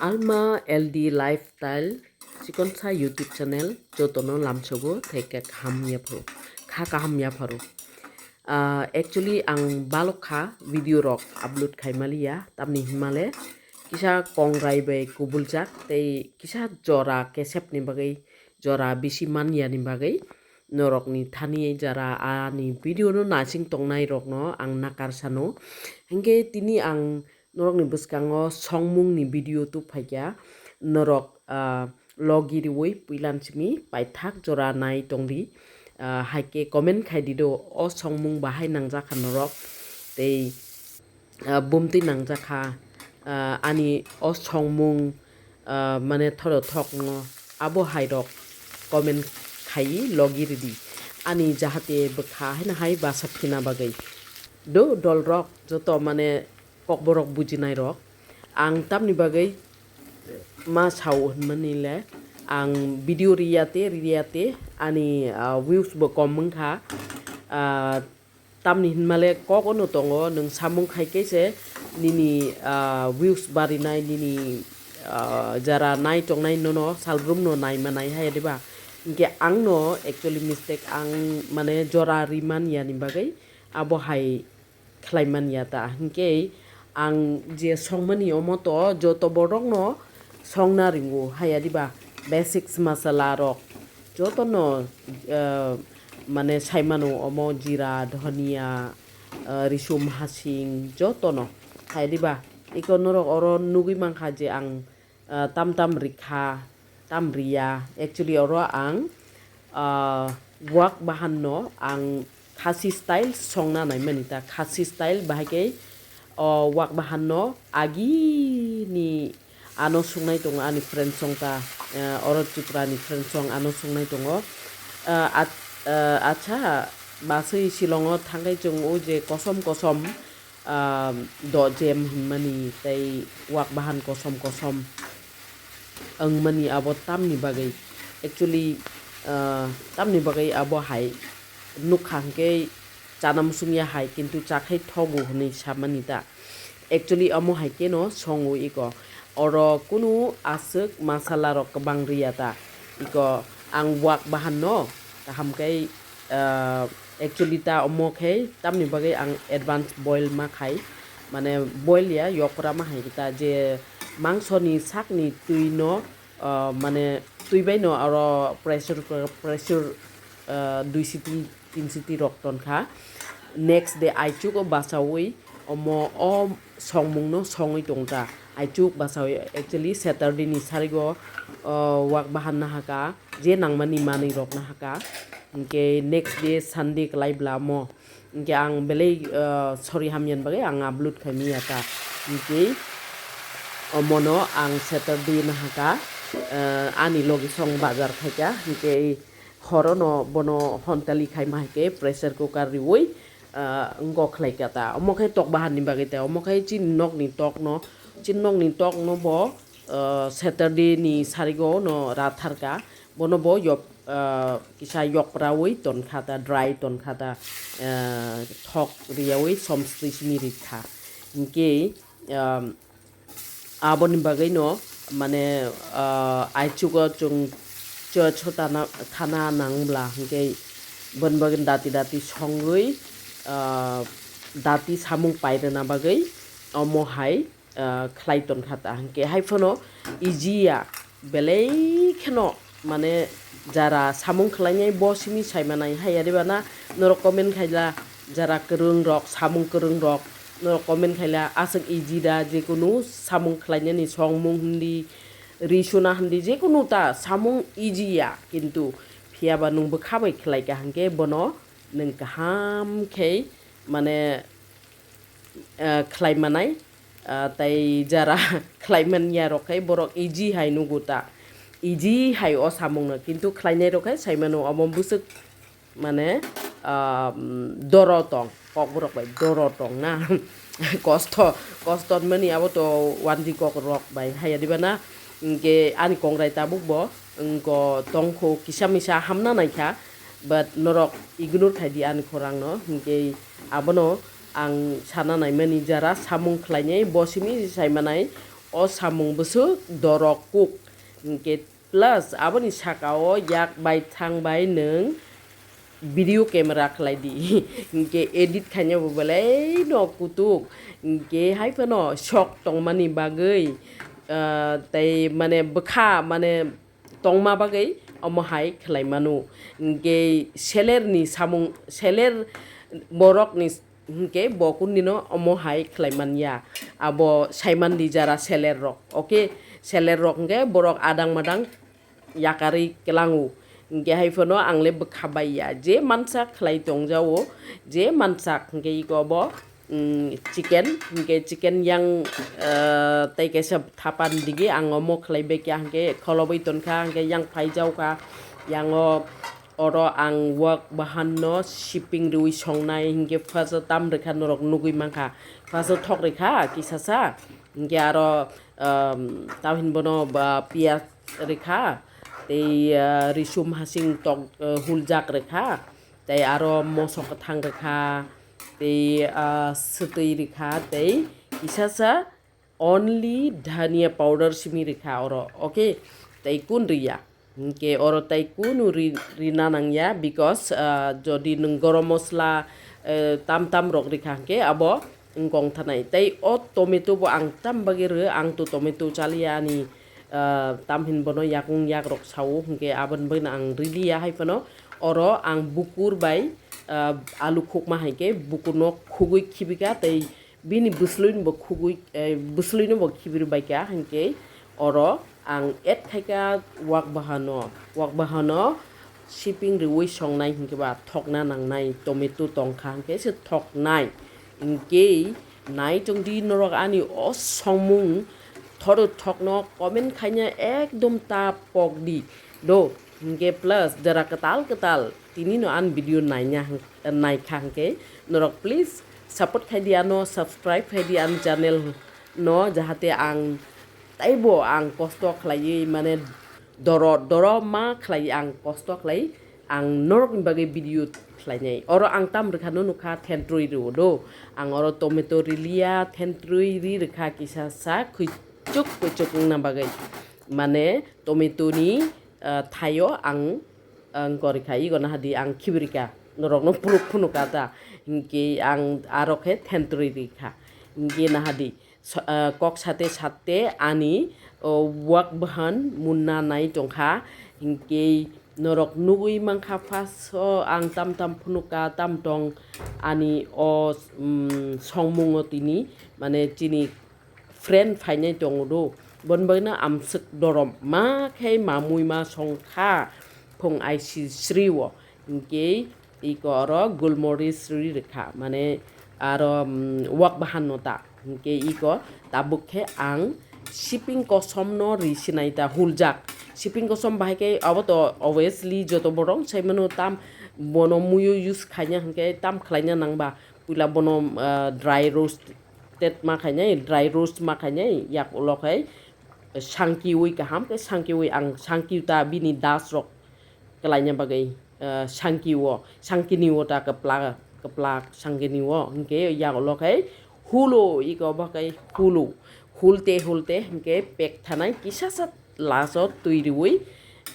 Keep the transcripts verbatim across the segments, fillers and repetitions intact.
Alma L D Lifestyle chikonsa YouTube channel jotono lamsogo theke kaham yapharo, kha kaham yapharo. Ah, actually ang balok kha video rok upload khai maliya, tamni himale kisa kongrai bai kubuljak tei kisa jora kesep ni bagwi, jora bisi manya ni bagwi norok ni thani jara ani video no nasing tongnai rok no ang nakar sano. Hingke tini ang norok ni bwskango songmung ni video tubphaikha, norok, ah, logi riwi puilan simi paithak jora nai tongdi, ah, haike comment khai dido o songmung bahai nangjak kha norok tei, ah, bumtwi nangjak kha, ah, ani o songmung, ah, mane thoro thok no abo hai rok comment khai logi ridi ani jahate bwkha haino hai basa phina bagwi. Do dol rok joto mane kokborok bujinai rok. Ang tamni bagwi ma sao hinmani le, ang video riyate riyate ani, ah, views bo kom wngkha. Ah, tamni hinmale kok ono tongo, nwng samung khai khe se nini, ah, views barinai, nini, ah, jara nai tongnai nono salbrum no nai manai haya diba? Hinkhe ang no actually mistake, ang mane jora rimani yani bagwi abo hai khlai man ya ta. Hinkhe ang je songmani omo to joto borok no songna ringo haya diba, basics masala rok joto no, eh, mane sai mano omo jira, dhania, eh, risum, hasing joto no haya diba. Iko norok oro nugwi mankha je ang ah, tam tam rikha, tam riya. Actually, oro ang, ah, wak bahan no ang Khasi style songna naimani ta. Khasi style bahai khe, o wak bahan no agi ni ano sungnai tongo ani friend song ta, eh, oro Tripura ni friend song ano sungnai tongo. Ah, at-, ah, acha, basui Shillong o thangkhai chwng o je kosom kosom, ah, dojem hinmani tei wak bahan kosom kosom wngmani abo tamni bagwi. Actually, ah, tamni bagwi abo hai nukha hwnkhe chana muchungya hai, kintu chakhai thogo hwnwi samani ta. Actually, omo hai kheno songo iko. Oro kunu aswk masala rok kwbang riya ta. Iko ang wak bahan no kaham khe ah, actually ta omo khe tamni bagwi ang advance boil ma khai, mane boil ya, yokra ma hai ta je mangso ni sak ni twi no, ah, mane twi bai no aro pressure cooker, pressure, ah, dui siti, tin siti rok ton kha. Next day aichuk o bachaui omo o songmung no songwi tong ta. Aichuk bachaui actually Saturday ni sarigo, ah, wak bahan na haka. Je nangmani manwi rok nahaka. Hinkhe next day Sunday kwlai bla mo. Hinkhe ang belai, ah, sorry hamya ni bagwi ang upload khai manya ta. Hinkhe omono ang Saturday nahaka, ah, ani logi song bazar khaika. Hinkhe horono bono hontali khai ma hai khe pressure cooker riwi, ah, wngkok khlai ka ta. Omo khe tok bahan ni bagwi ta. Omo khe chini nok ni tok no, chini nok ni tok no bo, ah, Saturday ni sarigo no rathar ka, bono bo yok, ah, kisa yokprawi ton kha ta, dry ton kha ta, ah, thok riyawi som sri simi ri kha. Hinkhe, ah, aboni bagwi no mane, ah, aichugo chwng church o tana, thana nang bla hinkhe boni bagwi dati dati songwi, ah, dati samung pairwna bagwi omo hai ah, khlai ton kha ta. Hinkhe hai phano easy ya, belai kheno mane jara samung khlainai bo simi sai manai hai ya diba na, norok comment khaila jara kwrwng rok, samung kwrwng rok, norok comment khaila aswk easy da, jekunu samung khlainani songmung hindi, ri suna hindi, jekunu ta samung easy ya, kintu phiyaba nwng bwkha bai khlai kha hinkhe bono nwng kaham khe mane ah, khlai manai, ah, tei jara khlai manya rok khai borok easy hai nugo ta, easy hai o samung no, kintu khlainai rok khai sai mano omo bwswk mane, ah, um, doro tong, kokborok bai doro tong na, kosto, kosto mani abo to wanji kokrok bai haya diba na, hinkhe ani kongrai tabuk bo wngko tongkho kisa misa hamna naikha, but norok ignore khaidi ani khorang no, hinkhe abono ang sana naimani jara samung khlainai bo simi sai manai o samung bwswk dorok kuk. Hinkhe plus aboni saka o yak bai thang bai nwng video camera khlai di. Hinkhe edit khaina bo belai no kutuk. Hinkhe hai phano sok tongmani bagwi, ah, tei mane bwkha mane tongma bagwi omo hai khlai mano. Hinkhe seller ni samung, seller borok ni hinkhe bo kundino omo hai khlai man ya. Abo sai man di jara seller rok. Okay, seller rok hinkhe borok adang madang yakarwi klango. Hinkhe hai phano ang le bwkha bai ya. Je mansak khlai tong jao, je mansak hinkhe iko bo, mm, chicken, hinkhe chicken yang, ah, tei kaisa thapan digi ang omo khlai bai kha hinkhe kholobwi ton kha, hinkhe yang phai jao kha, yang o oro ang wak bahan no siping rwi songnai hinkhe first o tam rwkha norok nugwi mankha, first o thok rwkha kisasa, hinkhe aro, um, tamhin bono ba piyaj rwkha, tei, ah, risum hasing tok, ah, huljak rwkha, tei aro moso kwthang rwkha, tei, ah, swtwi rwkha, tei kisasa only dhania powder simi rwkha oro, okay, tei kun rwya. Hinkhe oro tei kunu ri-, rina nangya, because, ah, jodi nwng gorom mosla, eh, tam tam rok rikha hinkhe abo wngkong thanai. Tei o tomato bo ang tam bagwi rw, ang to tomato chaliya ani, ah, tamhin bono yakung yak rok sao, hinkhe aboni bagwino ang riliya hai phano oro ang bukur bai, ah, alu khukma hai khe bukurno khugwi khibika tei bini bwswlwino bo khugwi, eh, bwswlwino bo khibiri baikha, hinkhe oro ang add khaikha wak bahano, wak bahano siping rwi songnai hinkhe ba thokna nangnai, tomato tongkha hinkhe se thoknai. Hinkhe nai tongdi norok ani o songmung thoro thokno comment khaina ekdom ta pokdi do, hinkhe plus jora kwtal kwtal tini no ani video naina hing-, naikha hinkhe norok please support khaidi ano, subscribe khaidi ani channel no, jahate ang taibo ang kosto khlaiwi mane doro doro ma khlaiwi ang kosto khlai ang norokni bagwi video khlainai. Oro ang tam rwkha no nukha thentrwi rw do. Ang oro tomato riliya thentrwi ri rwkha kisa sa khwichuk khwichuk wngna bagwi. Mane tomato ni, ah, thaio ang, ang korikha, ego nahadi ang khibrika, norokno phunuk phunuk ka ta, hinkhe ang aro khe thentrwi rikha, hinkhe nahadi so-, ah, kok sate sate ani, o, wak bahan munna nai tongkha, hinkhe norok nugwi mankha first o ang tam tam phunuk ka tam tong ani o, mm, songmungo tini, mane chini friend phainai tongo do, boni bagwino amswk dorom ma khe mamui ma songkha phung aisi sri o, hinkhe iko oro gulmoris ri rwkha, mane aro, mm, wak bahan no ta, hinkhe iko tabuk khe ang siping kosom no ri sinai ta huljak, siping kosom bahai khe abo to obviously joto borok sai mano tam bono muiyo use khaina hinkhe tam khlaina nangba puila bono, ah, dry roast tet ma khainai, dry roast ma khainai, yak ulo khai sangkiwi kaham khe sangkiwi ang sangkiw ta bini das rok kelaina bagwi, eh, sangkiwo, sangkiniwo ta kwplak, kwplak sangkiniwo, hinkhe yak ulo khai hulo, iko bo khai hulo, hulte hulte hinkhe pek thanai kisa sa last o twi riwi,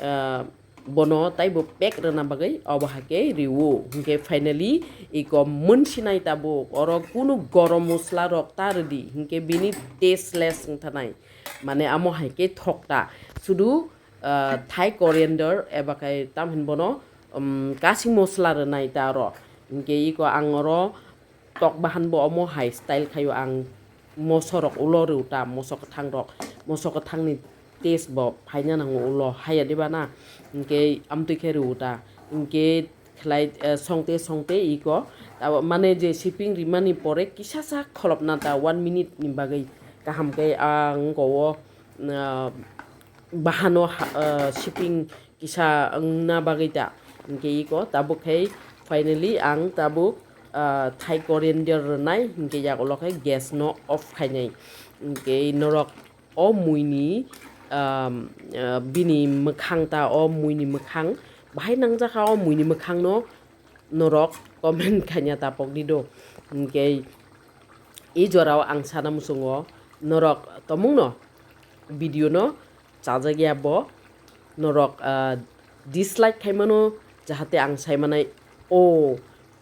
eh, bono taibo pack rwna bagwi obo hai khe rwo. Hinkhe finally iko mwnsinai tabuk, oro kunu gorom masala rok ta rwdi, hinkhe bini tasteless wngthanai, mane amo hai khe thokta. Sudu, ah, Thai coriander eba khai tam hin bono, um, kasing masala rwnai ta oro. Hinkhe iko ang oro tok bahan bo omo hai style khaio ang moso rok ulo rw ta, moso kwthang rok, moso kwthang ni taste bo phaina nango ulo haya diba na, hinkhe amtwi khe rw ta, hinkhe khlai, eh, songte songte iko abo mane je siping rimani pore kisa sa kholopna ta one minute ni bagwi kaham khe ang ko o, ah, bahano ha-, ah, siping kisa wngna bagwi ta. Hinkhe iko tabuk khai finally ang tabuk, ah, Thai coriander rwnai, hinkhe yak ulo khai gas no off khainai. Hinkhe norok o muini, ah, ah, bini mwkhang ta, o muini mwkhang bahai nangjakha, o muini mwkhang no norok comment khaina tapok di do. Hinkhe i jorao ang sana muchungo norok tomungno video no chajak ya bo norok, ah, dislike khai mano, jahate ang sai manai, o,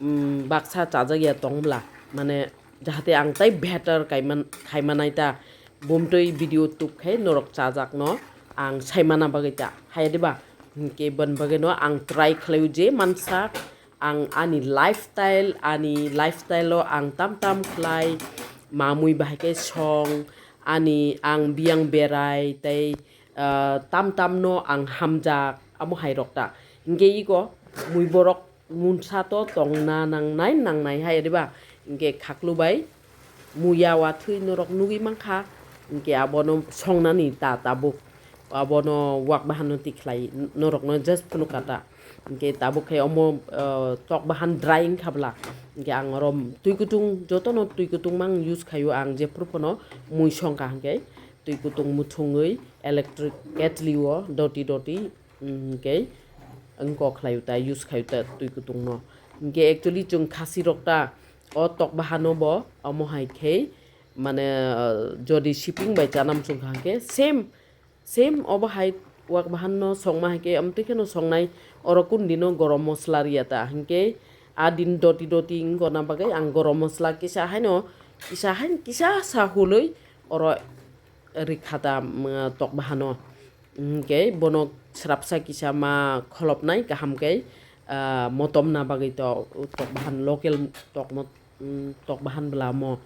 mm, baksa chajak ya tong bla, mane jahate ang tai better kaiman-, khai manai ta, bumtwi video tub khai norok chajak no ang sai mana bagwi ta, haya diba? Hinkhe bon bagwi no ang try khlai o je mansa ang ani lifestyle, ani lifestyle o ang tam tam khlai, mamui bahai khe song, ani ang biyang berai tei, ah, tam tam no ang hamjak, amo hai rok ta. Hinkhe iko mui borok munsa to tongna nangnai, nangnai hai, diba? Hinkhe khaklu bai muya wathwi norok nugwi mankha, hinkhe abono songnani ta tabuk, abono wak bahan no tikhlai norokno just phunukha ta. Hinkhe tabuk khe omo, ah, tok bahan dry wngkha bla, hinkhe ang oro twi kutung, jotono twi kutung mang use khaio ang, jephru phano mui songkha hinkhe twi kutung muthungwi electric kettle o doti doti, mm, hinkhe wngkok khlaio ta, use khaio ta twi kutung no. Hinkhe actually chwng khasi rok ta o tok bahan no bo omo hai khe mane, ah, jodi siping bai chanam chwng kha hinkhe same, same obo hai wak bahan no songma hai khe amtwi kheno songnai, oro kun dino gorom mosla riya ta hinkhe a din doti doti wngkona bagwi ang gorom mosla kisa haino, kisa hain kisa sa hulwi oro rikha ta, mm, tok bahan no. Hinkhe bono srapsa kisa ma kholopnai kaham khe, ah, motom na bagwi to tok bahan local tok mot-, mm, tok bahan bla mo.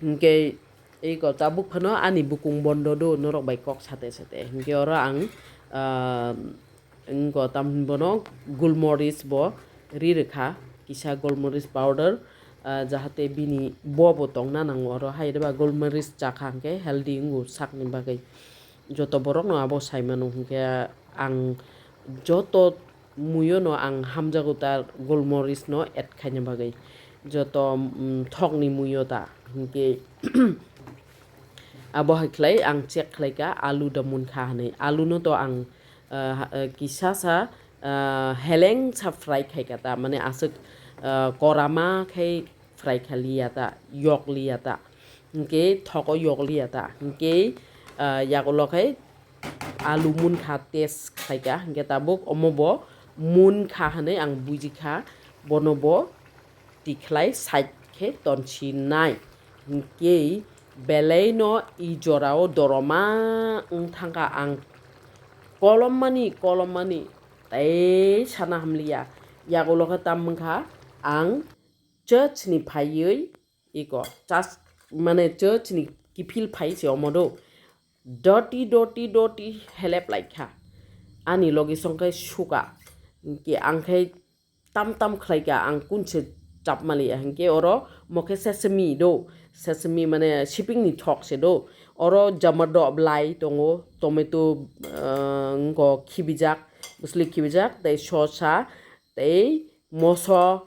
Hinkhe iko tabuk phano ani bukung bondo do norok bai kok sate sate. Hinkhe oro ang, ah, wngko tam bono gulmoris bo ri rwkha, kisa gulmoris powder, ah, jahate bini bo bo tongna nango oro, hai rwba gulmoris chakha hinkhe healthy wngo sakni bagwi. Joto borokno abo sai mano hinkhe ang joto muiyo no ang hamjago ta gulmoris no add khaina bagwi, joto, mm, thokni muiyo ta hinkhe abo hai khlai ang check khlai kha alu da munkha hinwi. Alu no to ang, ah, ha-, ah, kisa sa, ah, heleng sa fry khai kha ta, mane aswk, ah, korama khai fry kha liya ta, yok liya ta. Hinkhe thogo yok liya ta. Hinkhe, ah, yagulo khai alu munkha test khlai kha. Hinkhe tabuk omo bo munkha hinwi ang buji kha. Bono bo tikhlai side khe tonsinai. Hinkhe belaino i jorao doroma wng thangkha ang kolommani, kolommani tei sana hamliya. Yagulo khe tam wngkha ang church ni phaiwi iko church mane church ni kiphil phai se omo do. Doti, doti, doti helep lai kha. Ani logi song khai suka. Hinkhe ang khai tam tam khlai kha, ang kun se chap maliya. Hinkhe oro mo khe sesame do. Sesame mane siping ni thok se do. Oro jamado blai tongo, tomato, ah, wngkha khibijak, bwsli khibijak, tei sosa, tei moso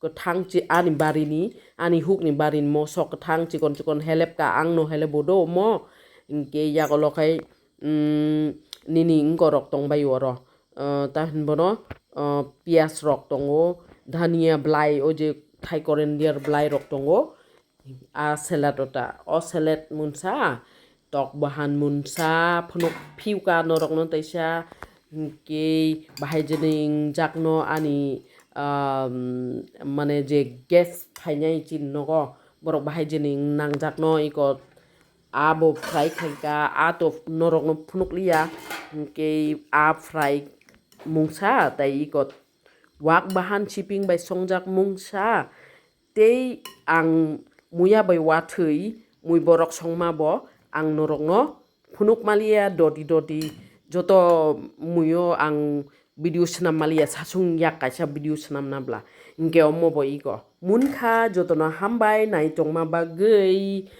kwthang chi-, ani barini, ani hukni barini moso kwthang chikon chikon helep ka, ang no helep bo do omo. Hinkhe yagulo khai, mm, nini wngko rok tongbai oro. Ah, ta hinbono, ah, piyaj rok tongo, dhania blai, o je thai koriander blai rok tongo. A salad o ta, o salad munsa, tok bahan munsa, phunuk phiuka norokno teisa, hinkhe bahai jeni wngjakno ani, ah, mane je gas phainai chini nogo, borok bahai jeni wngjakno iko abo fry khaika, a to norokno phunuk liya, hinkhe a fry mungsa, tei iko wak bahan siping bai songjak mungsa, tei ang muya bai wathwi mui borok songma bo ang norokno phunuk maliya doti doti joto muio ang video swnam maliya sasung yak kaisa video swnam nabla hinkhe omo bo iko munkha jotono hambai nai tongma bagwi